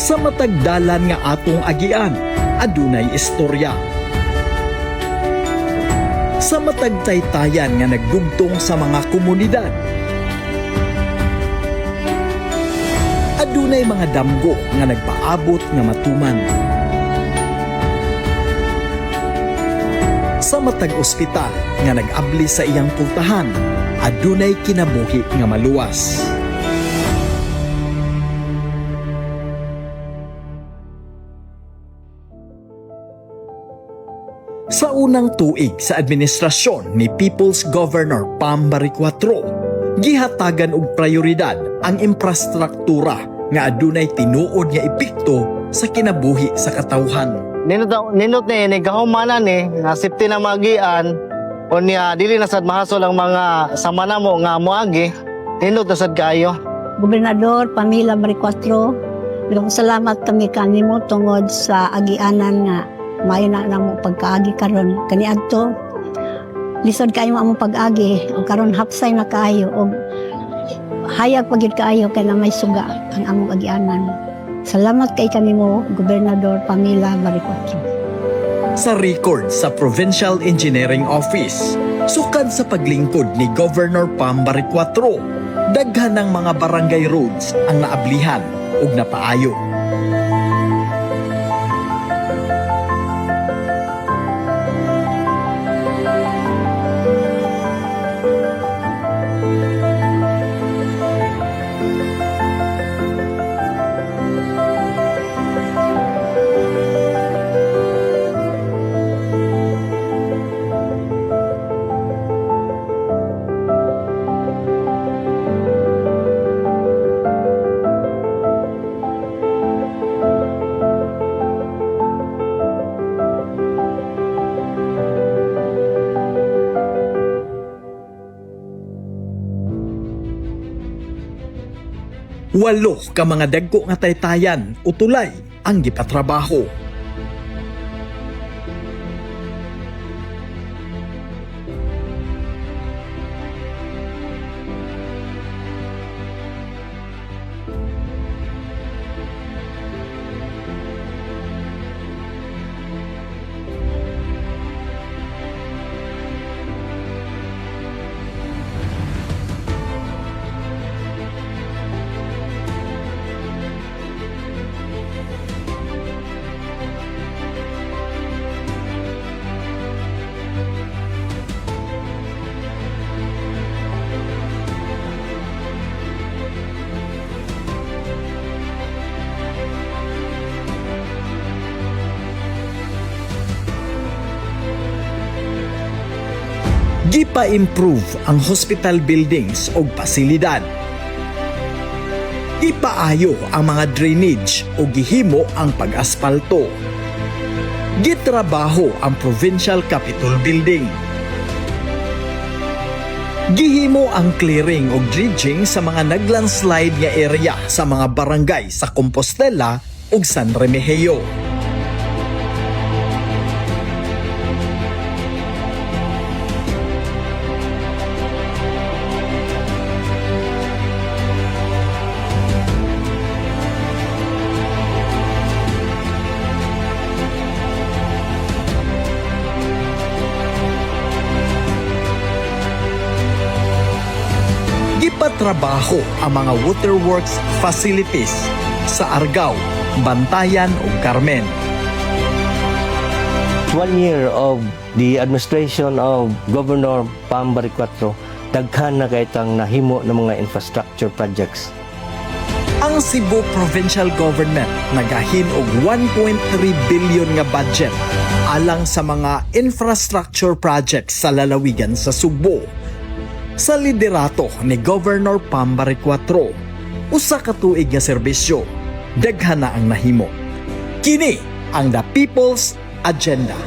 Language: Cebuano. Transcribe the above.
Sa matag dalan nga atong agian, adunay istorya. Sa matag taytayan nga nagdugtong sa mga komunidad, adunay mga damgo nga nagpaabot nga matuman. Sa matag ospital nga nag-abli sa iyang pultahan, adunay kinabuhi nga maluwas. Sa unang tuig sa administrasyon ni People's Governor Pam Baricuatro, gihatagan og prioridad ang imprastruktura nga adunay tinuod nga epekto sa kinabuhi sa katawhan. Nindot nindot ni ni kahumanan ni nga safety na magian unya dili na sad mahasol ang mga sama namo nga moagi. Nindot na sad kaayo. Gobernador Pamela Baricuatro, salamat kami kanimo tungod sa agianan nga maayo na namo pagkaagi karon. Kaniadto lisod kaayo among pag-agi ug karon hapsay na kaayo ug hayag pa gyud kaayo kay na may suga ang among agianan. Salamat kay kanimo, Gobernador Pamela Baricuatro. Sa record sa Provincial Engineering Office, sukad sa paglingkod ni Governor Pam Baricuatro, daghan ng mga barangay roads ang naablihan ug napaayo. Walo ka mga dagko nga taytayan o tulay ang gipatrabaho. Gipa-improve ang hospital buildings og pasilidad. Ipaayo ang mga drainage o gihimo ang pag-aspalto. Gitrabaho ang Provincial Capitol Building. Gihimo ang clearing og dredging sa mga naglandslide nga area sa mga barangay sa Compostela ug San Remigio. Gipatrabaho ang mga waterworks facilities sa Argao, Bantayan ug Carmen. 1 year of the administration of Governor Pam Baricuatro, daghan na kay tang nahimo ng mga infrastructure projects. Ang Cebu Provincial Government nagahin og 1.3 billion nga budget alang sa mga infrastructure projects sa lalawigan sa Sugbo. Sa liderato ni Governor Pam Baricuatro, usa ka tuig nga serbisyo, daghan na ang nahimo. Kini ang The People's Agenda.